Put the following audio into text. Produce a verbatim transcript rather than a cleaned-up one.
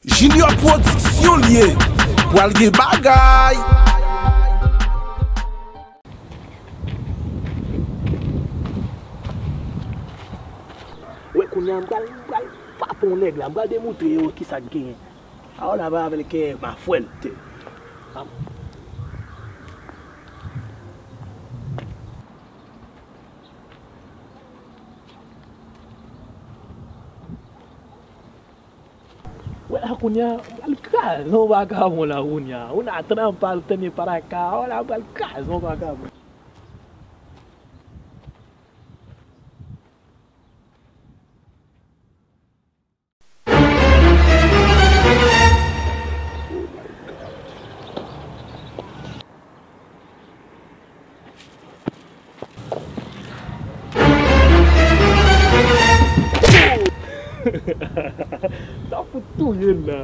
Junior Production l ye. Pral gen bagay. Wè, kounye a, m pral, m pral frape yon nèg la. M pral demoutre yo kisa k genyen. A, w la pa avè l kè mafwèl, tè. Wè la kounye a, m pral kraze yon vakabon la kounye a. Ou nan tranp al tande paraka, wè la m pral kraze yon vakabon. Sa fout touye m la.